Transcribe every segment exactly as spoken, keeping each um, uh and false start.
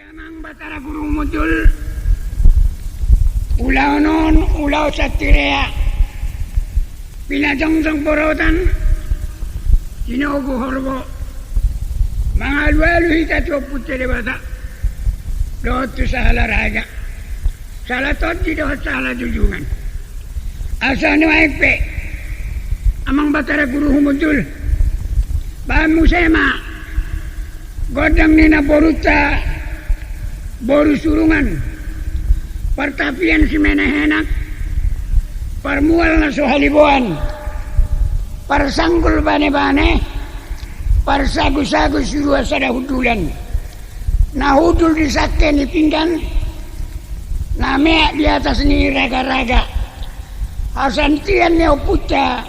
Amang Batara Guru Humundul, ulaon on ulaon Santirea, pinajongjong borotan, tinogu horbo, mangalualu hita tu Ompunta Debata dohot tu sahala raja, sahala tondi dohot sahala junjungan. Asa nuaeng pe, Amang Batara Guru Humundul, bahen muse ma gondang ni namborunta boru Surungan, partapian Simenehenak, parmual na so haliboan, parsanggul banebane, parsagusagu sirua sada hundulan, na hundul di sangke ni pinggan, na meak di atas ni ragaraga, hasantian ni Ompunta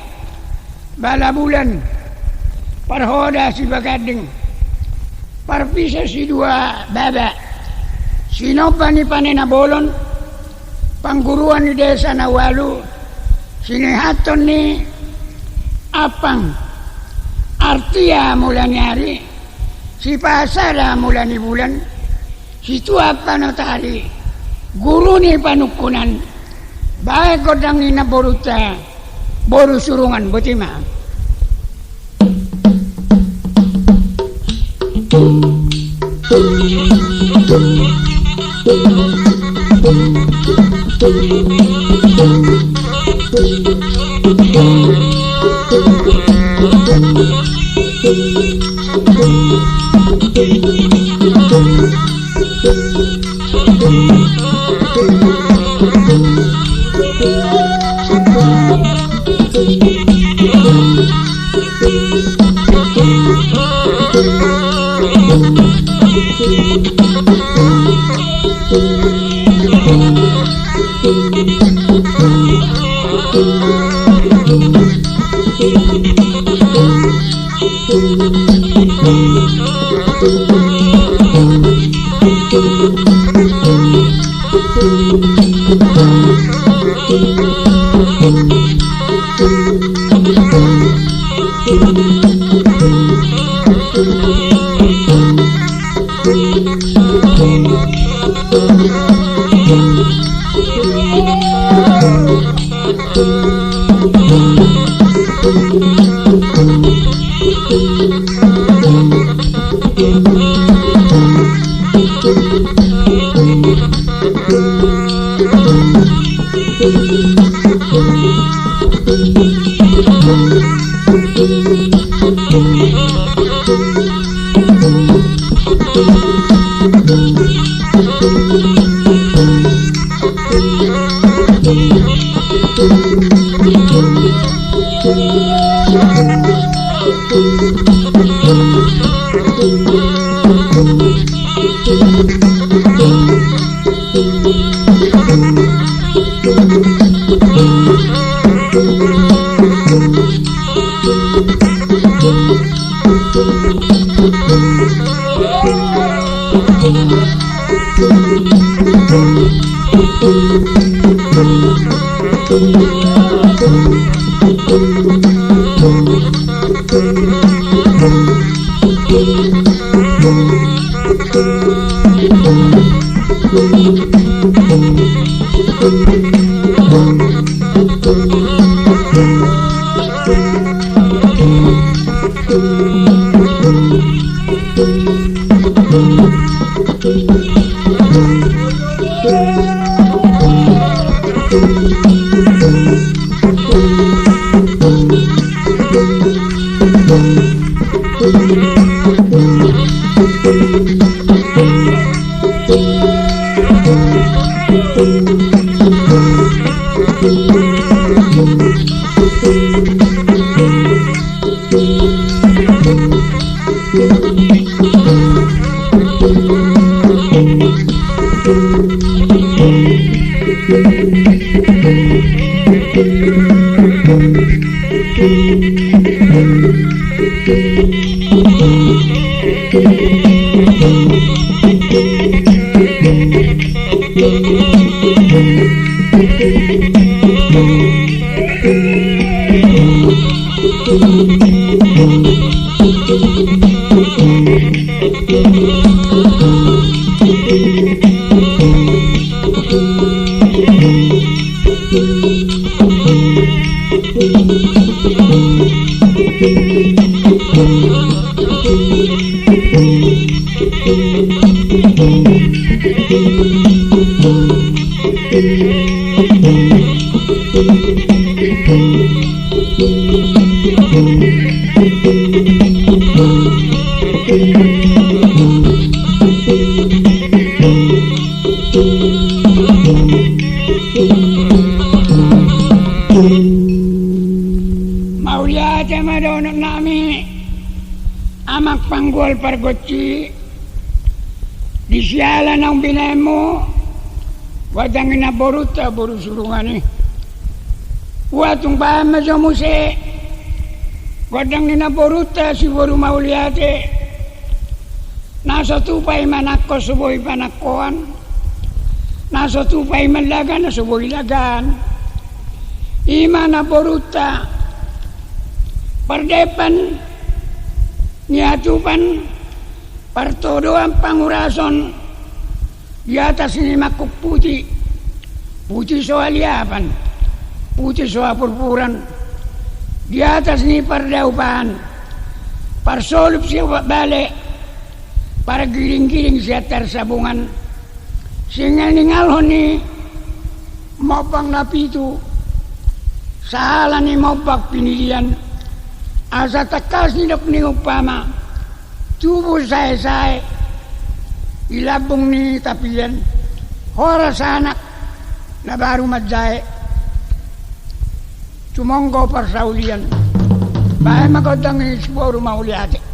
Balabulan, parhoda sibaganding, parpiso sidua baba, sinomba ni panena bolon, pangguruan ni desa na ualu, sinehathon ni ampang, artia mula ni ari, sipasada mula ni bulan, situan panotari, guru ni panungkunan, bahen gondang ni namborunta boru Surungan, boti ma. Mauliate ma dohononnami, amang panggual pargonsi, di siala naung binahenmu, gondang ni namborunta boru Surungan i. Ua tung bahen ma jo muse gondang ni namborunta si boru Mauliate. Na so tupa i manangko so boi panangkoan, na so tupa i manlaga na so boi lagaan. I ma namborunta, pardepan ni atupan, partodoan pangurason, di atas ni mangkuk puti, puti so haliapan, puti so hapurpuran, di atas ni pardaupan, parsolup si opat bale, pargiringgiring sian tarsabungan, singaningalhon ni mombang na pitu, sahala ni mombang pinilian, asa tangkas nidok ni umpama, tubu saesae di lambung ni tapian, horas anak na baru manjae, tumonggo parsaulian. Bahen ma gondang ni si boru Mauliate.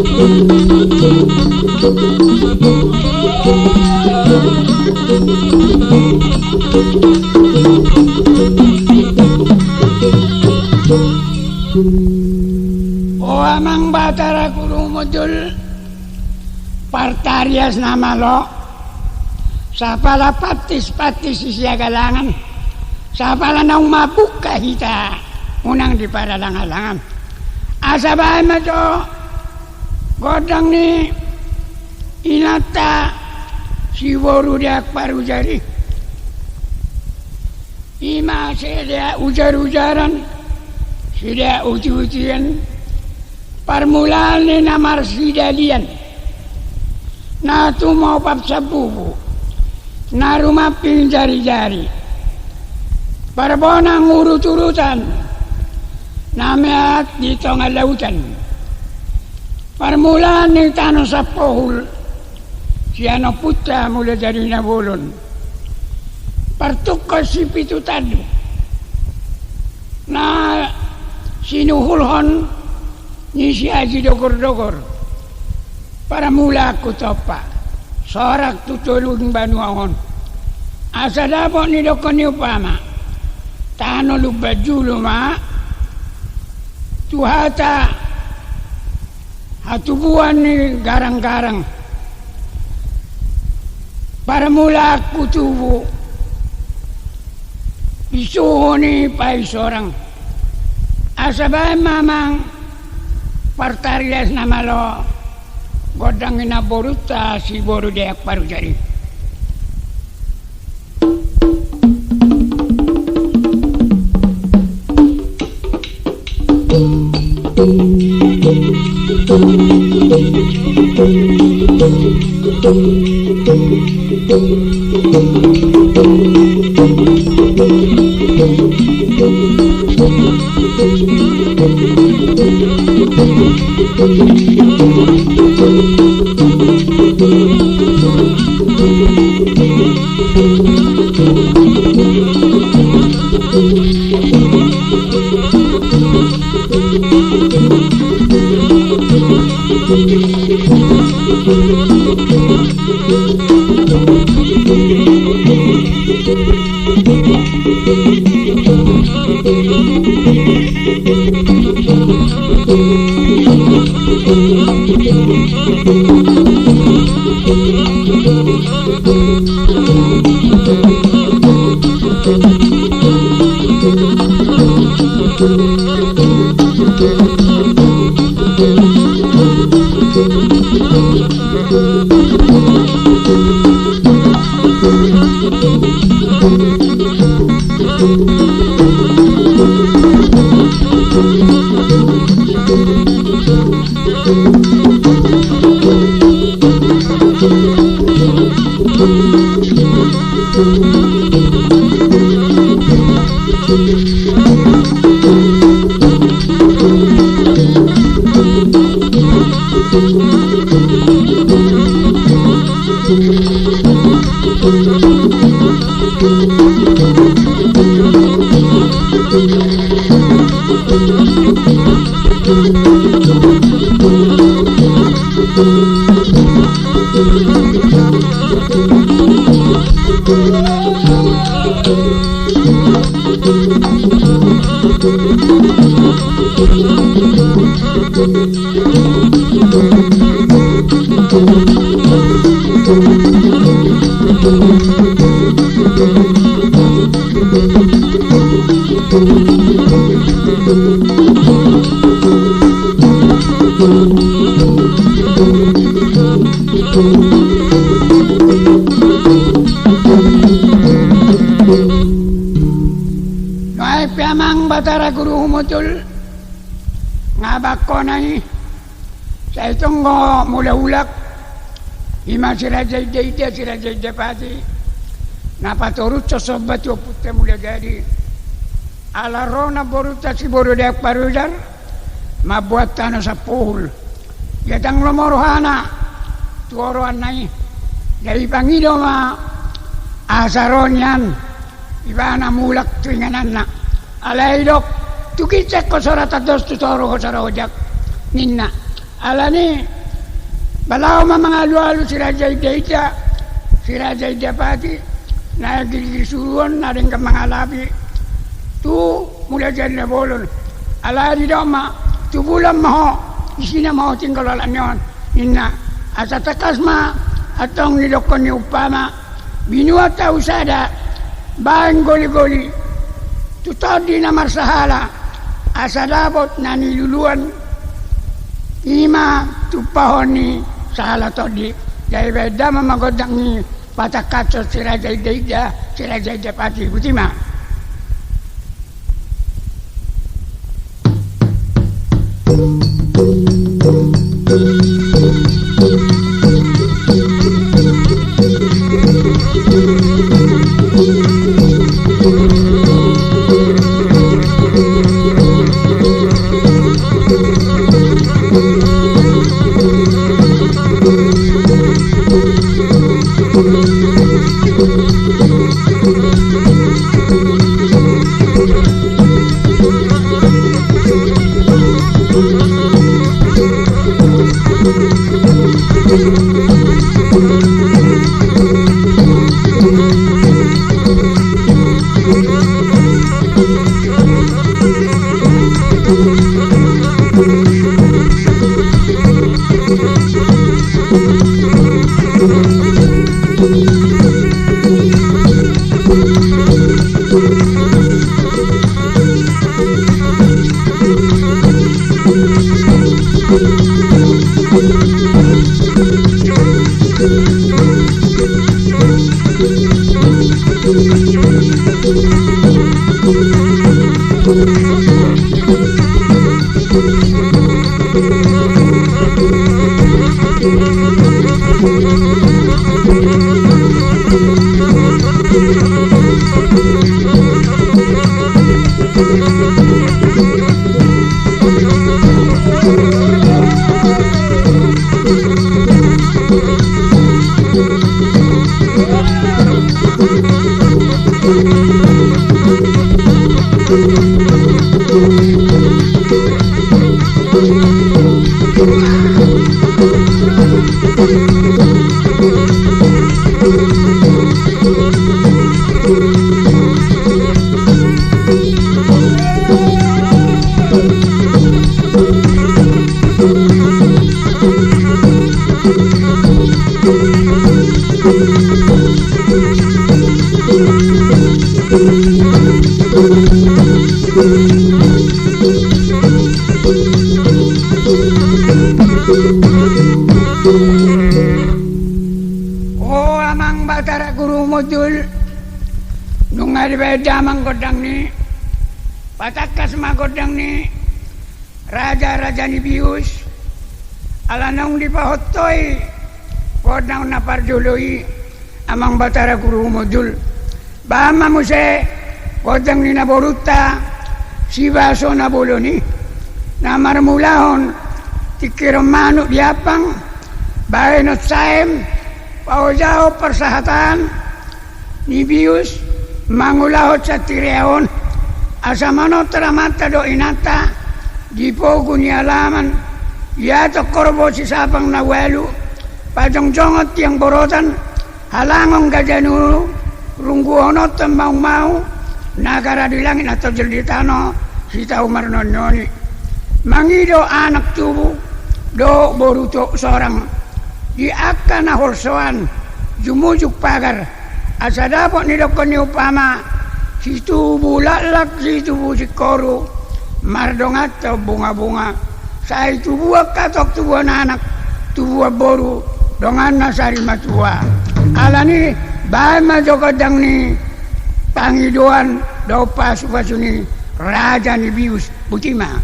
O amang Batara Guru Humundul, partarias na malo, sapala pantis-pantis di Siagalangan, sapala naung mambuka hita unang di paralanglangan. Asa baen ma jo gondang ni inanta siboru Deak Parujar i. I ma sidea ujar-ujaran, sidea uti-utian, parmulaan ni na marsidalian, na tumompa sambubu, na rumamping jari-jari, parbonang urut-urutan, na meat di tonga lautan, parmulaan ni tano Sampohul, sian Ompunta Mulajadi Nabolon, partungkol sipitu tanduk, na sinuhulhon ni si Aji Dogor-dogor, parmulaan hutompa sorak tu toru banua on. Asa dapot nidokhon ni umpama, tano Lumban Julu ma tu hata hatubuan ni garang-garang, parmulaan hutubu di suhu ni Paisorang. Asa baen ma amang partarias na malo gondang ni namborunta siboru Deak Parujar i. Nuaeng pe amang Batara Guru Humundul, nga bangkona i, sai tong do mula-mula i ma si Raja Inda-inda, si Raja Indapati, na patorushon somba tu Ompunta Mulajadi. Ala ro namborunta siboru Deak Parujar mamboan tano Sampohul. Ia ndang lomo rohana tu oroanna i. Jadi pangido ma asa ro nian ibana mulak tu ingananna. Alai didok, tu ginjang ho so ra tandos, tu toru ho so ra ojak, ninna. Alani, ba laho ma mangalualu si Raja Indainda, si Raja Indapati, na girgir suru on na denggan mangalapi tu Mulajadi Nabolon. Alai didok ma, tu bulan ma ho, disi ma ho tinggal olat ni on, ninna. Asa tangkas ma antong nidokkon ni umpama, binuat ahu sada baen goligoli tu tondi na marsahala, asa dapot na niluluan i ma tumpahon ni sahala tondi. Jadi baen damang ma gondang ni patangkashon si Raja Indainda, si Raja Indapati, botima. O amang Batara Guru Humundul, nunga dibaen damang gondang ni, patangkas ma gondang ni raja-raja ni bius, ala naung dipahothoi gondang na parjolo i, amang Batara Guru Humundul. Baen ma muse gondang ni naborunta Sibaso Nabolon i, na marmulahon tingkiron manuk di ampang, baenon saem, paojahon parsahatan ni bius, mangulahon santiriaon, asa manontar amanta dohot inanta di pogu ni alaman, di atok horbo sisapang na ualu, pajongjongon tiang borotan, halangon gajanulu, rungguhononta maungmaung, nagara di langit na tonjol di tano, sitahu marnonioni. Mangido anak tubu dohot boru tok sorang di angka na holsoan, jumujung pagar, asa dapot nidokkon ni umpama, situbu laklak, situbu singkoru, mardonganta umbungabunga. Sai tubuan hatop tubuan anak, tubuan boru, donganna sari matua. Alani, baen ma jo gondang ni pangidoan dohot pasupasu ni raja ni bius, botima.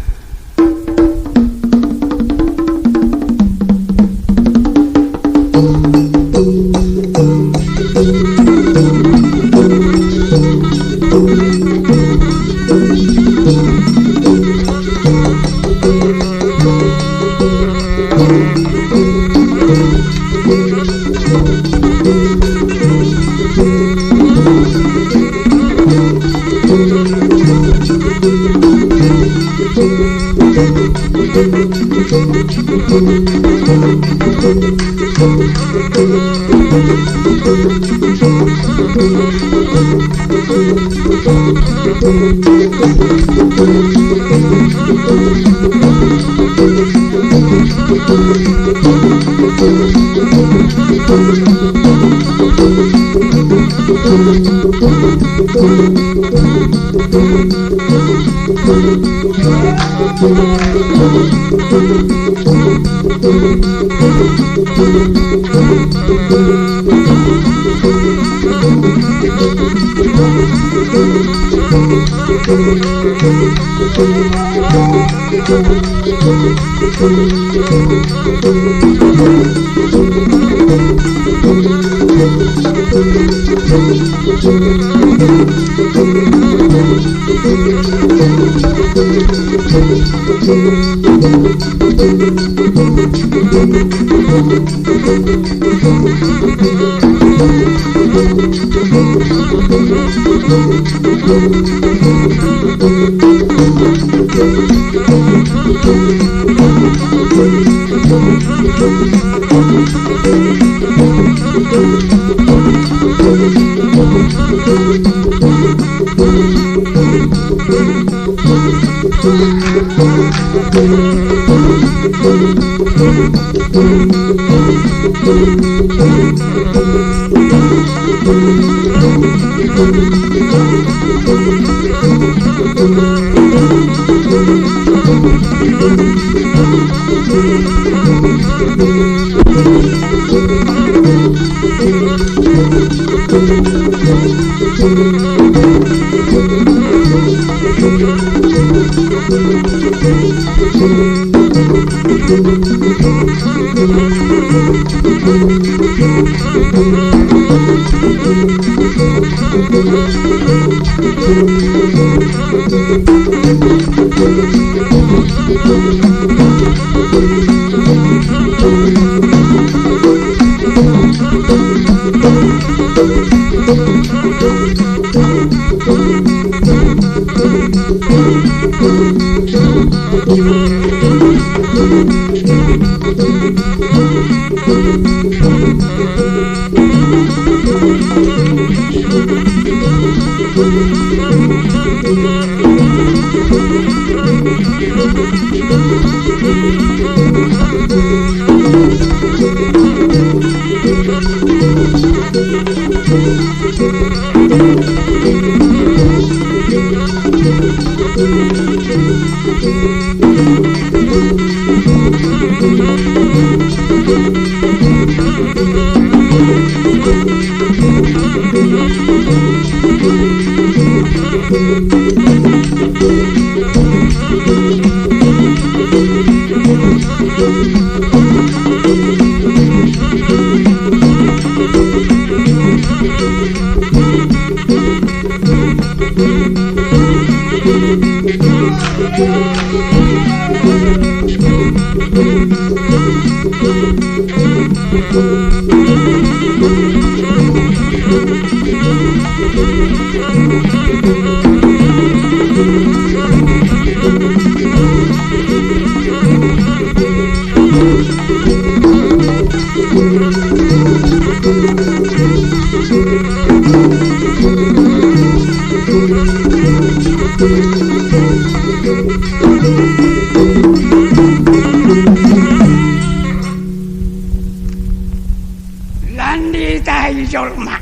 Lan ditahi jolma,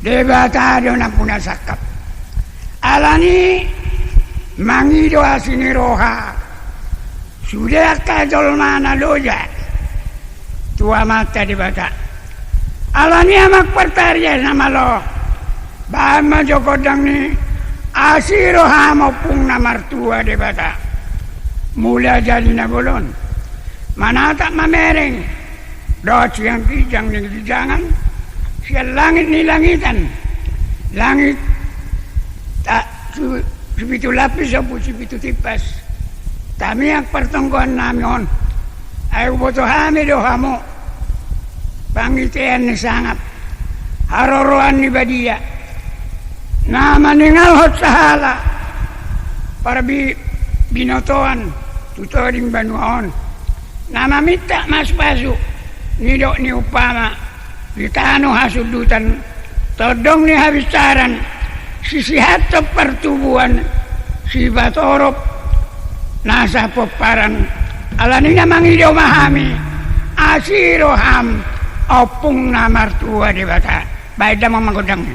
Debata do nampuna sangkap. Alani mangido asi ni roha sude angka jolma na loja tu Amanta Debata. Alani i, Amang Partaria na malo, bahen ma jo gondang ni asi roham, Ompung na martua Debata. Mula jadi na bolon, manatap mamereng dohot sian ginjang ni ginjangan, sian langit ni langitan, langit ta-, si-, sipitu lapis ompung sipitu tipas, tamiang partonggoan nami on. Ai huboto hami do hamu, pangitean ni sangap, haroroan ni badia, na maningalhon sahala parbi-, binotoan tu toding banua on. Na maminta pasupasu, nidok ni umpama, di tano hasundutan, tondong ni habinsaran, sisihathon partubuan, sipatorop nasa pomparan, alani na mangido ma hami, asi roham, Ompung na martua Debata. Baen damang ma gondangna.